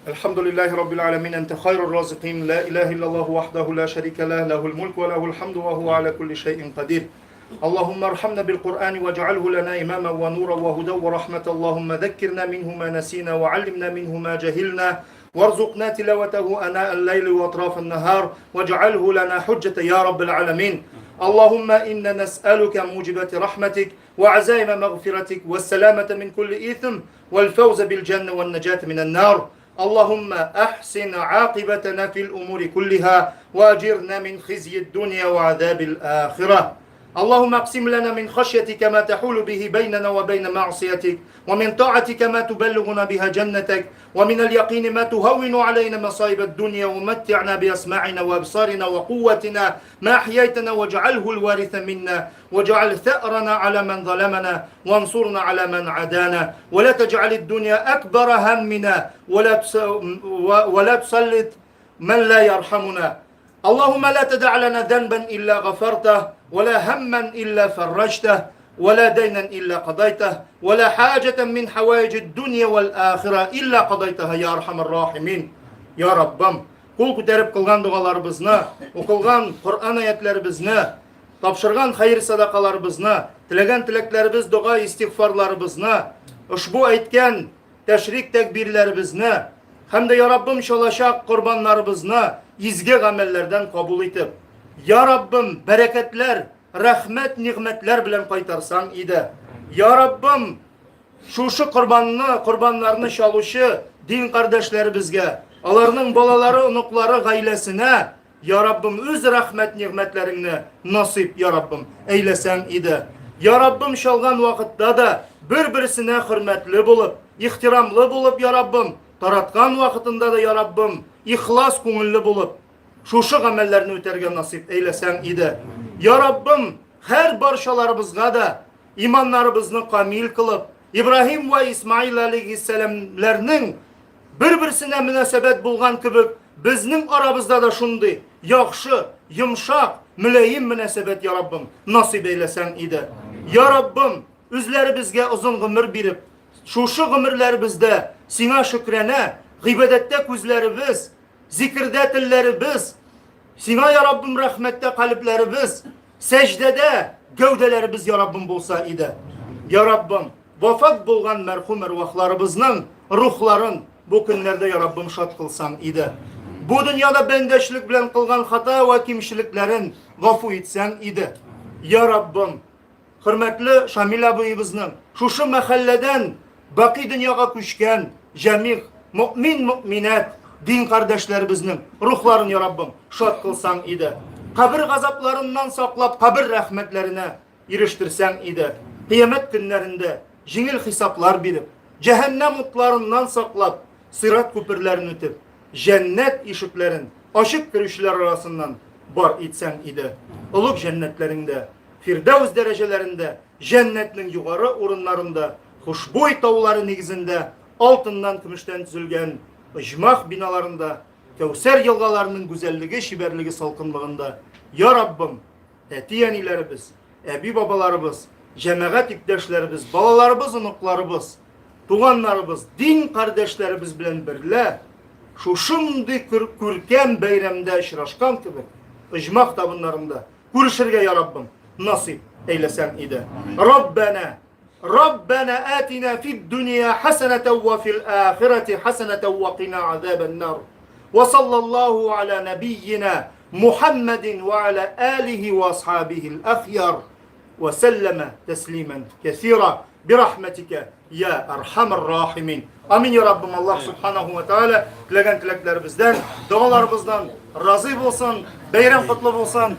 الحمد لله رب العالمين أنت خير الرازقين لا إله إلا الله وحده لا شريك له له الملك وله الحمد وهو على كل شيء قدير اللهم ارحمنا بالقرآن واجعله لنا إماما ونورا وهدى ورحمة اللهم ذكرنا منه ما نسينا وعلمنا منه ما جهلنا وارزقنا تلاوته أناء الليل وأطراف النهار واجعله لنا حجة يا رب العالمين اللهم إنا نسألك موجبة رحمتك وعزائم مغفرتك والسلامة من كل إثم والفوز بالجنة والنجاة من النار اللهم أحسن عاقبتنا في الأمور كلها وأجرنا من خزي الدنيا وعذاب الآخرة اللهم اقسم لنا من خشيتك ما تحول به بيننا وبين معصيتك ومن طاعتك ما تبلغنا بها جنتك ومن اليقين ما تهون علينا مصائب الدنيا ومتعنا بأسماعنا وأبصارنا وقوتنا ما أحييتنا واجعله الوارث منا واجعل ثأرنا على من ظلمنا وانصرنا على من عادانا ولا تجعل الدنيا أكبر همنا ولا ولا تسلط من لا يرحمنا اللهم لا تدع لنا ذنبا إلا غفرته ولا هما إلا فرجته ولا دينا إلا قضيته ولا حاجة من حوائج الدنيا والآخرة إلا قضيتها يا أرحم الراحمين يا ربم кул күтәреп кылган догаларыбызны, укылган Коръән аятләребезне, тапшырган хәер садакаларыбызны, теләгән теләкләребез, дога истигъфарларыбызны, ошбу әйткән тәшрик тәкбирләребезне һәм дә, Я Раббым, чалачак корбаннарыбызны изге гамәлләрдән кабул итеп, Я Раббым, бәрәкәтләр, рәхмәт, нигъмәтләр белән кайтарсаң иде. Я Раббым, шушы корбанны, корбаннарны чалучы дин кардәшләребезгә, аларның балалары, оныклары, гаиләсенә Я Раббым, үз рәхмәт нигъмәтләреңне насыйп, Я Раббым, әйләсәң иде. Я Раббым, чалган вакытта да бер-берсенә хөрмәтле булып, ихтирамлы булып, Я Раббым, тараткан вакытында да, Я Раббым, ихлас күңелле булып, шушы гамәлләрне үтәргә насыйп әйләсәң иде. Я Раббым, һәр барчаларыбызга да иманнарыбызны камил кылып, Ибраһим вә Исмаил алейһиссәламнәрнең бер-берсенә мөнәсәбәт булган кебек, безнең арабызда да шундый яхшы, йомшак, мөлаем мөнәсәбәт, я Раббым, насыйп әйләсәң иде. Я Раббым, үзләребезгә озын гомер биреп, шушы гомерләребездә сиңа шөкранә, гыйбадәттә күзләребез, зикердә телләребез, сиңа, я Раббым, рәхмәттә калебләребез, сәҗдәдә гәүдәләребез, я Раббым, булса иде. Я Раббым, вафат булган мәрхүм әрвахларыбызның рухларын бу көннәрдә, я Раббым, шат кылсаң иде. Бу дөньяда бәндәчлек белән кылган хата вә кимчелекләрен гафу итсәң иде. Я Раббым, хөрмәтле Шамил абыебызның шушы мәхәлләдән бакый дөньяга күчкән җәмигъ мөэмин мөэминәт дин кардәшләребезнең рухларын, я Раббым, шат кылсаң иде. Кабер газапларыннан саклап, кабер рәхмәтләренә ирештерсәң иде. Кыямәт көннәрендә җиңел хисаплар биреп, җәһәннәм утларыннан саклап, сират күперләрен үтеп, җәннәт ишекләрен ачып керүчеләр арасыннан бар итсәң иде. Олуг җәннәтләреңдә, Фирдәүс дәрәҗәләрендә, җәннәтнең югары урыннарында, хушбуй таулары нигезендә, алтыннан, көмештән төзелгән оҗмах биналарында, Кәүсәр елгаларының гүзәллеге, чибәрлеге салкынлыгында, Я Раббым, әти-әниләребез, әби-бабаларыбыз, җәмәгать иптәшләребез, балаларыбыз, оныкларыбыз, туганнарыбыз, дин кардәшләребез белән берлә шушындый күркәм бәйрәмдә очрашкан кебек, оҗмах табыннарында күрешергә, я Раббым, насыйп әйләсәң иде. Раббана Раббана атина фид дөнья хасанатан ва фил ахирати хасанатан ва кина азабан-нар. Ва саллаллаху аля набийина Мухаммадин ва аля алихи ва асхабихи ахьяр ва сәлләмә тәслимән кәсира бирахмәтикә я архамар рахимин. Амин, я Раббым, Аллаһ субханаху ва тааля теләгән теләкләребездән, догаларыбыздан разый булсын, бәйрәм котлы булсын.